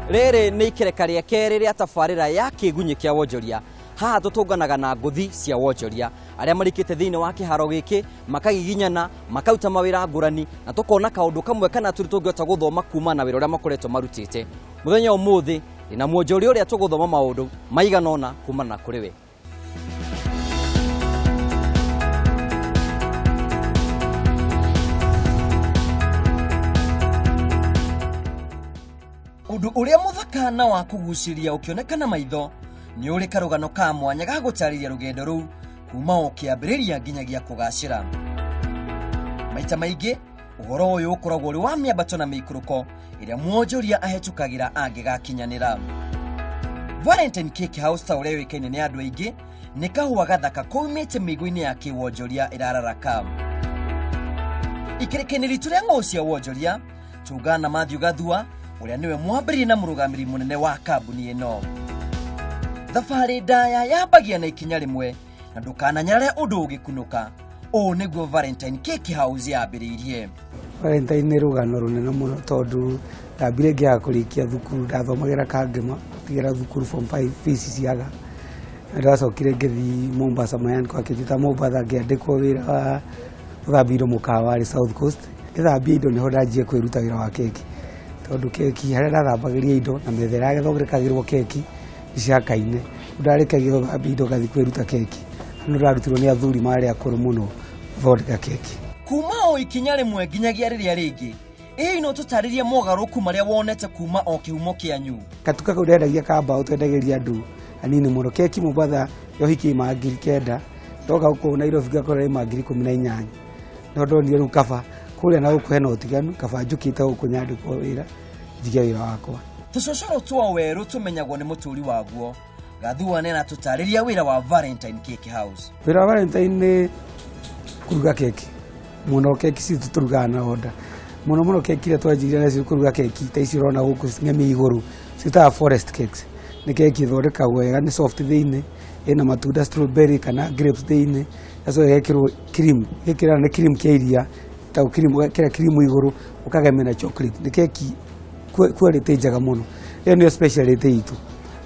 Rĩrĩ nĩ ikereka rĩa kerĩ rĩa tabarĩra ya kĩgunyĩ kĩa wonjoria. Haha tũtũnganaga na ngũthi cia wonjoria arĩa marikĩte thĩinĩ wa kĩharo gĩkĩ, makagiginyana, makaruta mawĩra ngũrani, na tũkona kaũndũ kamwe kana tũrĩ tũngĩhota gũthoma kuma na wĩra ũrĩa makoretwo marutĩte. Mũthenya ũmũthĩ ndĩna mwonjoria ũrĩa tũgũthoma maũndũ maigana ũna kumana na kũrĩ we. Ũndũ ũrĩa mũthaka na wa kũgucĩrĩria ũkĩoneka na maitho nĩ ũrĩ karũgano ka mwanya ga gũtarĩria rũgendo rũu kuma o kĩambĩrĩria nginyagia kũgacĩra. Maita maingĩ ũhoro ũyũ ũkoragwo ũrĩ wa mĩambato na mĩikũrũko ĩrĩa mwonjoria ahetũkagĩra angĩgakinyanĩra. Valentine Cake House ta ũrĩa yũĩkaine nĩ andũ aingĩ nĩ kahũa gathaka koimĩte mĩigũ-inĩ ya kĩwonjoria ĩrararaka. Ikĩrĩka-inĩ ritũ rĩa ng'ũũ cia wonjoria tũngana na Matthew Gathua ũrĩa nĩwe mwambĩrĩria na mũrũgamĩrĩri mũnene wa kambuni ĩno. Thabarĩ ndaya yambagia na ikinya rĩmwe na ndũkananyarare ũndũ ũgĩkunũka. Ũũ nĩguo Valentine Cake House yambĩrĩirie. Valentine nĩ rũgano rũnene mũno tondũ ndambire ngĩaga kũrĩkia thukuru, ndathomagĩra Kangema, ngĩgera thukuru form 5 fees ciaga. Na ndacokire ngĩthiĩ Mombasa, my uncle akĩnjĩta Mombasa ngĩandĩkwo wĩra wa gũthambia indo mũkawa warĩ South Coast. Ngĩthambia indo nĩho ndanjie kwĩruta wĩra wa keki, tondũ keki harĩa ndathambagĩria indo na metha ĩrĩa ĩthondekagĩrwo keki nĩ ciakaine. Rĩu ndarĩkagia gũthambia indo ngathiĩ kwĩruta keki. Hau nĩ ndarutirwo nĩ athuri marĩ akũrũ mũno gũthondeka keki. Kuma o ikinya rĩmwe nginyagia rĩrĩa rĩngĩ, ĩ no tũtarĩrie mogarũrũku marĩa wonete kuma o kĩhumo kĩanyu? Gatuka kau ndendagia ka mbaũ twendagĩria andũ anini mũno. Keki Mombatha ya ũhiki ĩma 9,000, ndoka gũkũ Nairobi ngakora ĩma 18,000. No ndonire rĩu kaba kũrĩa na gũkũ hena ũtiganu, kaba njũkĩte gũkũ nyandĩkwo wĩra njige wĩra wakwa. Tũcocoro twa werũ tũmenyagwo nĩ mũtũri waguo. Gathua nĩ aratũtarĩria wĩra wa Valentine Cake House. Wĩra wa Valentine nĩ kũruga keki mũno. Keki citũ tũrugaga na order mũno mũno. Keki iria twanjirie nacio kũruga keki ta ici ũrona gũkũ ng'emie igũrũ ciĩtaga forest cakes. Nĩ keki ĩthondekagwo wega, nĩ soft thĩinĩ, ĩna matunda strawberry kana grapes thĩinĩ, ĩgacoka ĩgekĩrwo cream, ĩgekĩrwo nĩ cream kĩa iria, ĩtagwo cream, ũgekĩra cream igũrũ ũkagemia na chocolate. Nĩ keki quality njega mũno. Ĩyo nĩyo speciality itũ.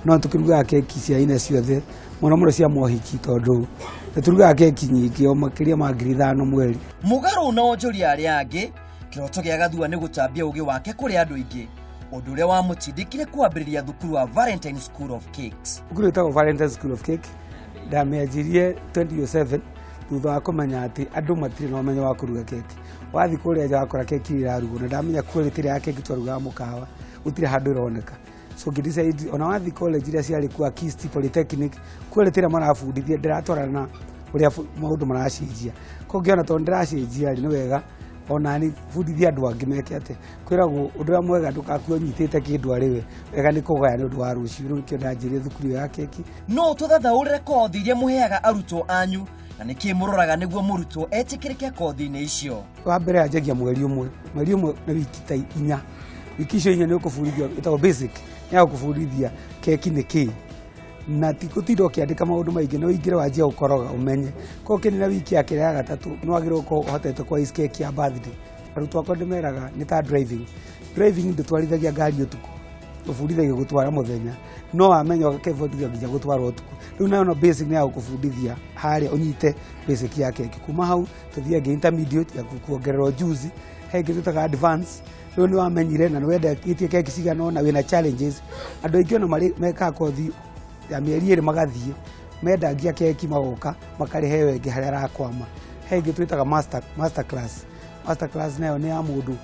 No tũkĩrugaga keki cia aina ciothe mũno mũno cia mohiki tondũ nĩ tũrugaga keki nyingĩ o makĩria ma 5,000 mweri. Mũgarũ na onjoria arĩa angĩ, kĩroto gĩa Gathua nĩ gũtambia ũgĩ wake kũrĩ andũ aingĩ, ũndũ ũrĩa wamũtindĩkire kwambĩrĩria thukuru wa Valentine School of Cakes. Thukuru ĩtagwo Valentine School of Cake ndamĩanjirie 2007 thutha wa kũmenya atĩ andũ matirĩ na ũmenyo wa kũruga keki. Wathiĩ kũrĩa nja wakora keki ĩrarugwo na ndamenya quality ĩrĩa ya keki twarugaga mũkawa gũtirĩ handũ ĩroneka. So ngĩ decide ona wathiĩ college iria ciarĩ kuo Akist Polytechnic, quality ĩrĩa marabundithia ndĩratwarana na ũrĩa maũndũ maracenjia. Koguo ngĩona tondũ ndĩracenjia rĩ, nĩ wega ona ni bundithie andũ angĩ meke atĩ. Kwĩragwo ũndũ ũrĩa mwega ndũgakue ũnyitĩte kĩndũ arĩ we, wega nĩ kũgaya nĩ ũndũ wa rũciũ. Rĩu nĩkĩo ndanjirie thukuru ĩyo ya keki. No tũthathaũrĩre kothi iria mũheaga arutwo anyu na nĩkĩ mũroraga nĩguo mũrutwo etĩkĩrĩke kothi-inĩ icio? Wa mbere yanjagia mweri ũmwe, mweri ũmwe nĩ wiki ta inya. Wiki icio inya nĩ ũkũbundithio, ĩtagwo basic, nĩ ya gũkũbundithia keki nĩ kĩĩ. Na ti gũtinda ũkĩandĩka maũndũ maingĩ, nĩ ũingĩre wanjie gũkoroga ũmenye. Koguo ũkĩnina wiki ya kerĩ ya gatatũ nĩ wagĩrĩirwo gũkorwo ũhotete kũ ice keki ya birthday. Arutwo akwa ndĩmeraga nĩ ta driving. Driving ndũtwarithagia ngari ũtukũ, ũbundithagio gũtwara mũthenya, no wamenya ũgakĩbundithio nginya gũtwara ũtukũ. Rĩu nayo no basic nĩ ya gũkũbundithia harĩa ũnyite basic ya keki. Kuma hau tũthiĩ ĩngĩ intermediate ya kuongerera ujuzi, he ĩngĩ twĩtaga advance. Rĩu nĩ wamenyire na nĩ wendetie keki cigana ũna wĩna challenges. Andũ aingĩ ona marĩ mekaga kothi ya mĩeri ĩrĩ magathiĩ, mendagia keki magoka makarĩha ĩyo ĩngĩ harĩa arakwama. He ĩngĩ twĩtaga master class. Master class nayo nĩ ya mũndũ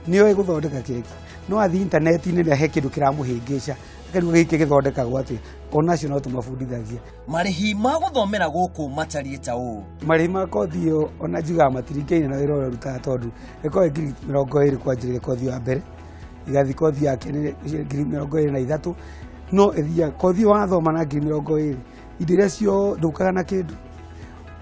nĩ oĩ gũthondeka keki, no athiĩ intaneti-inĩ na he kĩndũ kĩramũhĩngĩca, akarigwo gĩkĩ gĩthondekagwo atĩa. Onacio no tũmabundithagia. Marĩhi ma gũthomera gũkũ matariĩ ta ũũ. Marĩhi ma kothi ĩyo ona njugaga matiringaine na wĩra ũrĩa ũrutaga tondũ ĩkoragwo ĩ 20,000 kwanjĩrĩria kothi ya mbere, ĩgathiĩ kothi ya kerĩ 23,000, no ĩthiaga kothi ĩyo wathoma na 20,000, indo iria ciothe ndũkaga na kĩndũ,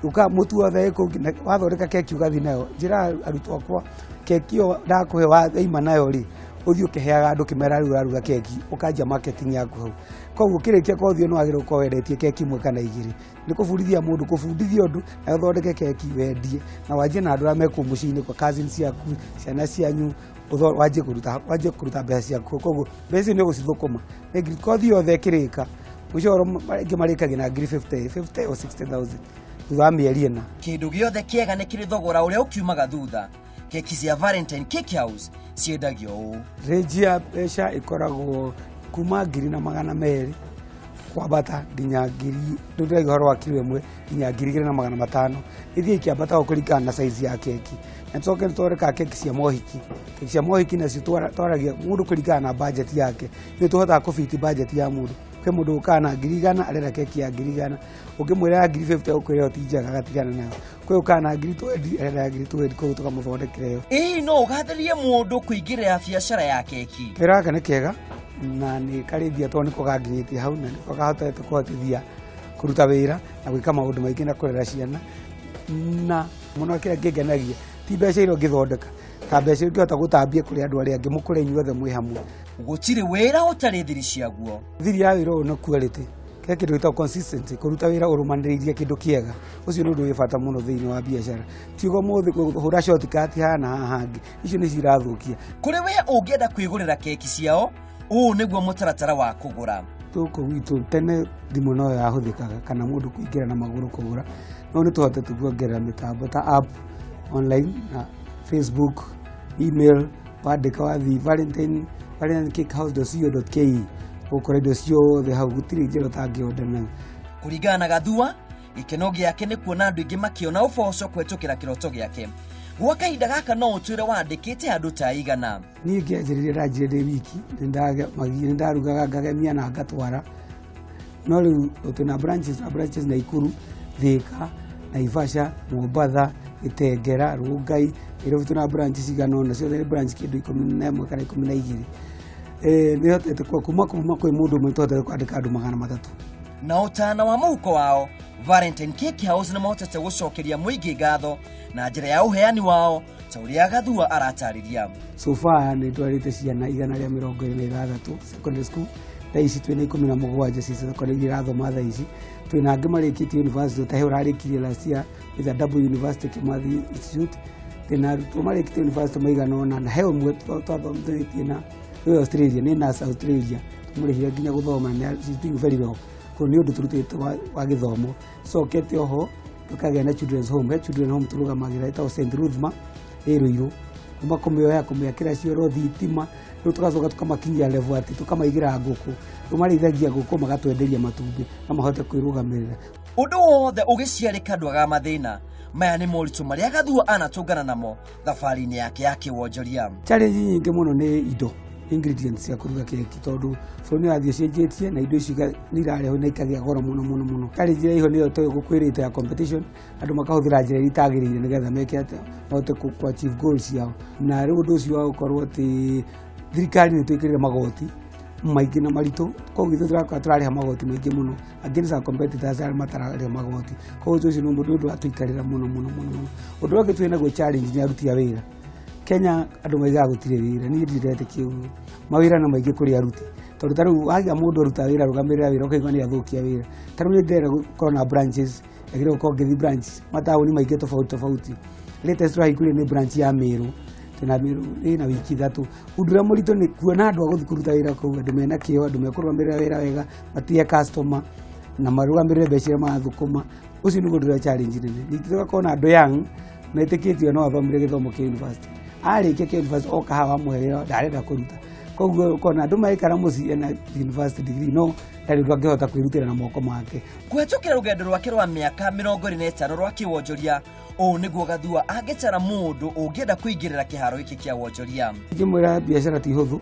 ndũkaga mũtu wothe wĩ kũu, wathondeka keki ũgathiĩ nayo. Njĩraga arutwo akwa keki ĩyo ndakũhe waima nayo rĩ, Ũthiĩ ũkĩheaga andũ kĩmera rĩu ũraruga keki, ũkanjia marketing yaku hau. Koguo ũkĩrĩkia kothi ĩyo nĩ wagĩrĩirwo gũkorwo wendetie keki ĩmwe kana igĩrĩ. Nĩ kũbundithia mũndũ, kũbundithia ũndũ na ũthondeke keki wendie, na wanjie na andũ arĩa me kũu mũciĩ-inĩ, kwa cousins ciaku, ciana cianyu, wanjie kũruta mbeca ciaku. Koguo mbeca icio nĩ ũgũcithũkũma. Nĩ ngiri kothi yothe ĩkĩrĩka, mũico aingĩ marĩkagia na ngiri 50 50 or 60,000 thutha wa mĩeri 4. Kĩndũ gĩothe kĩega nĩ kĩrĩ thogora ũrĩa ũkiumaga thutha. Keki cia Valentine Cake House ciendagio ũũ? Range ya mbeca ĩkoragwo kuma 1,200 kwambata nginya ngiri, rĩu ndĩrauga ũhoro wa kiro 1, nginya 2,500. Ithiĩ ikĩambataga kũringana na size ya keki. Na tũcoke nĩ tũthondekaga keki cia mohiki. Keki cia mohiki nacio twaragia mũndũ kũringana na budget yake. Ithuĩ tũhotaga kũbiti budget ya mũndũ. Kwĩ mũndũ ũkaga na 100,000, arenda keki ya 100,000. Ũngĩmwĩra ya 50,000, ũkwĩra ĩyo ti njega, agatigana nayo. Kwĩ ũkaga na 20,000, arenda ya 20,000, koguo tũkamũthondekera ĩyo. Ĩĩ, no ũgathĩrĩrie mũndũ kũingĩrĩra biacara ya keki? Wĩra gaka nĩ kega na nĩ karĩ mbia, tondũ nĩko ganginyĩtie hau na nĩko kahotete kũhotithia kũruta wĩra na gwĩka maũndũ maingĩ na kũrera ciana. Na mũno kĩrĩa kĩngenagia ti mbeca iria ũngĩthondeka, ta mbeca iria ũngĩhota gũtambia kũrĩ andũ arĩa angĩ, mũkũre inyuothe mwĩ hamwe. Gũtirĩ wĩra ũtarĩ thiri ciaguo. Thiri ya wĩra ũyũ nĩ quality, kĩrĩa kĩndũ gĩtagwo consistency, kũruta wĩra ũrũmanĩrĩirie kĩndũ kĩega. Ũcio nĩ ũndũ wĩ bata mũno thĩinĩ wa biacara. Tiuga ũmũthĩ kũhũra shortcut haha na haha hangĩ, icio nĩcio irathũkia. Kũrĩ we ũngĩenda kwĩgũrĩra keki ciao, ũũ nĩguo mũtaratara wa kũgũra. Gũkũ gwitũ tene thimũ no yahũthĩkaga kana mũndũ kũingĩra na magũrũ kũgũra, no nĩ tũhotete kuongerera mĩtambo ta app online na Facebook, email. Wandĩka wathiĩ valentine valentinecakehouse.co.ke, ũgũkora indo ciothe hau, gũtirĩ njĩra ũtangĩonda nayo. Kũringana na Gathua, gĩkeno gĩake nĩ kuona andũ aingĩ makĩona ũboco kũhetũkĩra kĩroto gĩake. Gwa kahinda gaka no ũtwĩre wandĩkĩte andũ ta igana? Niĩ ngĩanjĩrĩria, ndanjire ndĩ wiki, nĩ ndarugaga, ngagemia na ngatwara. No rĩu twĩna branches na branches Naikuru, Thika, Naivasha, Mombatha, Gĩtengera, Rongai, Nairobi. Twĩna branch cigana ũna, ciothe nĩ branch kĩndũ 11 kana 12. Nĩ hotete kuma kwĩ mũndũ ũmwe tũhotete kwandĩka andũ 300. Na ũtana wa mũhuko wao, Valentine Cake House nĩ mahotete gũcokeria mũingĩ ngatho na njĩra ya ũheani wao, ta ũrĩa Gathua aratarĩria. So far nĩ ndwarĩte ciana 126 secondary school. Thaa ici twĩna 17 ci secondary iria irathoma. Thaa ici twĩna angĩ marĩkĩtie university, ta he ũrarĩkirie last year with a double university, Kimathi Institute. Twĩna arutwo marĩkĩtie university maigana ũna, na he ũmwe twathomithĩtie na wĩ Australia, nĩ nurse Australia, tũmũrĩhire nginya gũthoma na she's doing very well. Koguo nĩ ũndũ tũrutĩte wa gĩthomo. Cokete oho tũkagĩa na children's home. He children home tũrũgamagĩrĩra ĩtagwo St Ruthma, ĩ Rũirũ, kuma kũmĩoya, kũmĩakĩra cioro, thitima. Rĩu tũgacoka tũkamakinyia level atĩ tũkamaigĩra ngũkũ. Rĩu marĩithagia ngũkũ, magatwenderia matumbĩ na mahote kwĩrũgamĩrĩra. Ũndũ wothe ũgĩciarĩka ndwaga mathĩna. Maya nĩ moritũ marĩa Gathua anatũngana namo thabarĩ-inĩ yake ya kĩwonjoria. Challenge nyingĩ mũno nĩ indo, ingredients cia kũruga keki, tondũ bũrũri nĩ ũrathiĩ ũcenjetie na indo ici nĩ irarehwo na ikagĩa goro mũno mũno mũno. Challenge ĩrĩa ĩho nĩyo tũgũkwĩrĩte ya competition, andũ makahũthĩra njĩra iria itagĩrĩire nĩgetha meke atĩa, mahote ku achieve goals ciao. Na rĩu ũndũ ũcio wa gũkorwo atĩ thirikari nĩ twĩkĩrĩre magoti maingĩ na maritũ, koguo ithuĩ tũrakorwo tũrarĩha magoti maingĩ mũno, angĩ nĩ competitors arĩa matararĩha magoti. Koguo ũndũ ũcio nĩ ũndũ watũikarĩra mũno mũno mũno mũno. Ũndũ ũrĩa ũngĩ twĩ naguo challenge nĩ aruti a wĩra. Kenya andũ maigaga gũtirĩ wĩra, niĩ ndiretĩkia ũguo. Mawĩra nĩ maingĩ kũrĩ aruti, tondũ ta rĩu wagĩa mũndũ aruta wĩra, arũgamĩrĩra wĩra, ũkaigua nĩ athũkia wĩra. Ta rĩu nĩ ndĩrenda gũkorwo na branches, yagĩrĩirwo gũkorwo ngĩthiĩ branch mataũni maingĩ tofauti tofauti. Latest tũrahingũrire nĩ branch ya Meru, twĩna Meru ĩna wiki 3. Ũndũ ũrĩa mũritũ nĩ kuona andũ a gũthiĩ kũruta wĩra kũu, andũ mena kĩo, andũ mekũrũgamĩrĩra wĩra wega, matige customer na marũgamĩrĩre mbeca iria marathũkũma. Ũcio nĩguo ũndũ ũrĩa challenge nene. Ningĩ tũgakorwo na andũ young metĩkĩtio no athomire gĩthomo kĩa university, arĩkia kĩa university oka haha wamũhe wĩra ndarenda kũruta. Koguo ũkona andũ maikara mũciĩ ena university degree, no ndarĩ ũndũ angĩhota kwĩrutĩra na moko make. Kũhetũkĩra rũgendo rwake rwa mĩaka 25 rwa kĩwonjoria, ũũ nĩguo Gathua angĩtara mũndũ ũngĩenda kũingĩrĩra kĩharo gĩkĩ kĩa wonjoria. Ingĩmwĩra biacara ti hũthũ,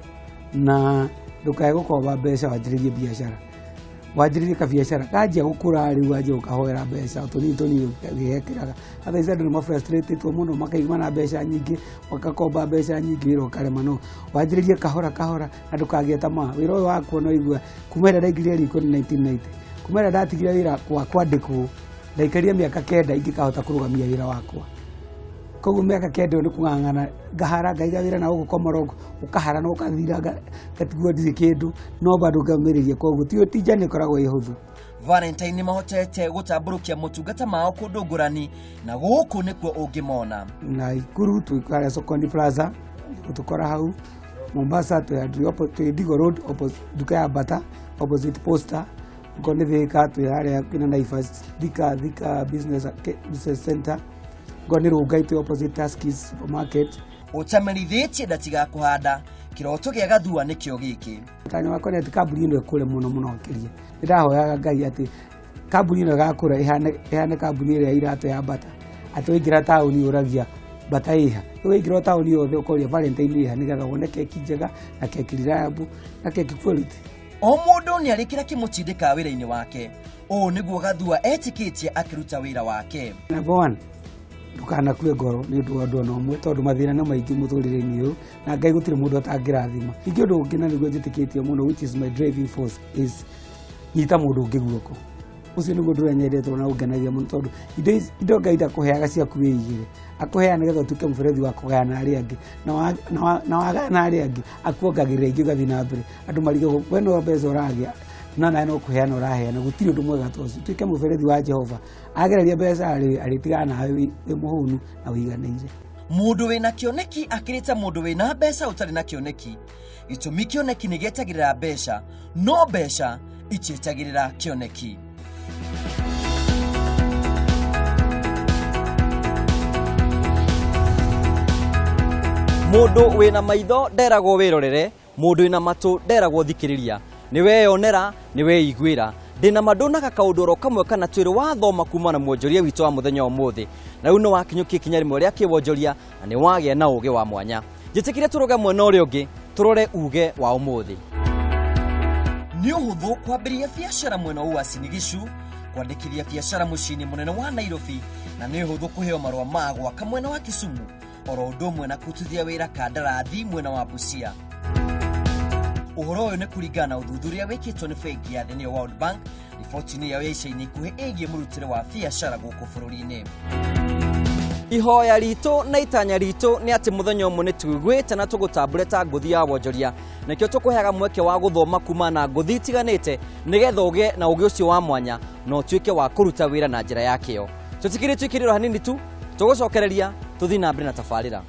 na ndũkae gũkomba mbeca wanjĩrĩrie biacara. Wanjĩrĩrie kabiacara kanjia gũkũra, rĩu wanjia gũkahoera mbeca tũnini tũnini ũgĩgekĩraga. Thaa ici andũ nĩ mafrustrated mũno, makaigua na mbeca nyingĩ, makakomba mbeca nyingĩ, wĩra ũkarema. No wanjĩrĩrie kahora kahora na ndũkagĩe tamaa. Wĩra ũyũ wakwa no igua kuma ĩrĩa ndaingĩrire riko nĩ 1990, kuma ĩrĩa ndatigire wĩra wa kwandĩkwo, ndaikarire mĩaka 9 ingĩkahota kũrũgamia wĩra wakwa. Koguo mĩaka kenda ĩyo nĩ kũng'ang'ana ngahara ngaiga wĩra na gũkũ Komarock ũkahara na ũkathira ngatigwo ndirĩ kĩndũ no bado ngamĩrĩria. Koguo ti njani ĩkoragwo ĩ hũthũ. Valentine nĩ mahotete gũtambũrũkia motungata mao kũndũ ngũrani na gũkũ nĩkuo ũngĩmona. Naikuru twĩ harĩa Sokoni Plaza gũtũkora hau. Mombasa twĩ Digo Road opposite nduka ya Bata opposite Posta. Okorwo nĩ Thika twĩ harĩa kwĩna Naivas Thika, Thika Business Center. Okorwo nĩ Rongai twĩ opposite Tuskys Supermarket. Ũtamerithĩtie ndatigakũhanda kĩroto gĩa Gathua nĩkĩo gĩkĩ. Tanya wakwa nĩ atĩ kambuni ĩno ĩkũre mũno mũno makĩria. Nĩndahoyaga Ngai atĩ kambuni ĩno ĩgakũra ĩhane kambuni ĩrĩa iratũ ya Bata, atĩ waingĩra taũni ũragia Bata ĩha, rĩu waingĩra taũni yothe ũkoria Valentine ĩha, nĩgetha wone keki njega na keki reliable na keki quality. O mũndũ nĩ arĩ kĩrĩa kĩmũtindĩkaga wĩra-inĩ wake. Ũũ nĩguo Gathua etĩkĩtie akĩruta wĩra wake. Number one, ndũkanakue ngoro nĩ ũndũ wa ũndũ ona ũmwe, tondũ mathĩna nĩ maingĩ mũtũrĩre-inĩ ũyũ na Ngai gũtirĩ mũndũ atangĩrathima. Ningĩ ũndũ ũngĩ na nĩguo njĩtĩkĩtie mũno, which is my driving force, is nyita mũndũ ũngĩ guoko. Ũcio nĩguo ũndũ ũrĩa nyendete na ũngenagia mũno, tondũ indo Ngai ndakũheaga ciaku wĩigĩre, akũheaga nĩgetha ũtuĩke mũberethi wa kũgayana na arĩa angĩ, na wagayana na arĩa angĩ akuongagĩrĩra ingĩ ũgathiĩ na mbere. Andũ marigagwo we no mbeca ũragĩa no nawe no kũheana ũraheana, gũtirĩ ũndũ mwega ta ũcio. Tuĩke mũberethi wa Jehova, agereria mbeca arĩtigana nawe wĩ mũhũnu na ũiganĩire. Mũndũ wĩna kĩoneki akĩrĩte mũndũ wĩna mbeca ũtarĩ na kĩoneki. Gĩtũmi kĩoneki nĩ gĩetagĩrĩra mbeca, no mbeca itietagĩrĩra kĩoneki. Mũndũ wĩna maitho nderagwo wĩrorere, mũndũ wĩna matũ nderagwo thikĩrĩria. Nĩ weyonera, nĩ weiguĩra. Ndĩna ma ndũnaga kaũndũ oro kamwe kana twĩrĩ wathoma kuma na mwonjoria witũ wa mũthenya ũmũthĩ. Na rĩu nĩ wakinyũkia ikinya rĩmwe rĩa kĩwonjoria na nĩ wagĩa na ũgĩ wa mwanya. Njĩtĩkĩre tũrũge mwena ũrĩa ũngĩ, tũrore uge wa ũmũthĩ. Nĩ ũhũthũ kwambĩrĩria biacara mwena wa Uasin Gishu, kwandĩkithia biacara mũciĩ-inĩ mũnene wa Nairobi, na nĩ ũhũthũ kũheo marũa ma gwaka mwena wa Kisumu, oro ũndũ ũmwe na kũrutithia wĩra kandarathi mwena wa Busia. Ũhoro ũyũ nĩ kũringana na ũthuthuria wĩkĩtwo nĩ bengi ya thĩ nĩyo World Bank riboti-inĩ yao ya ica-inĩ ikuhĩ ĩgiĩ mũrutĩre wa biacara gũkũ bũrũri-inĩ. Ihoya ritũ na itanya ritũ nĩ atĩ mũthenya ũmwe nĩ tũiguĩte na tũgũtambũre ta ngũthi ya wonjoria, nĩkĩo tũkũheaga mweke wa gũthoma kuma na ngũthi itiganĩte nĩgetha ũgĩe na ũgĩ ũcio wa mwanya na ũtuĩke wa kũruta wĩra na njĩra ya kĩyo. Tũtikĩrĩ twĩkĩrĩrwo hanini tu, tũgũcokereria tũthiĩ na mbere na tabarĩra.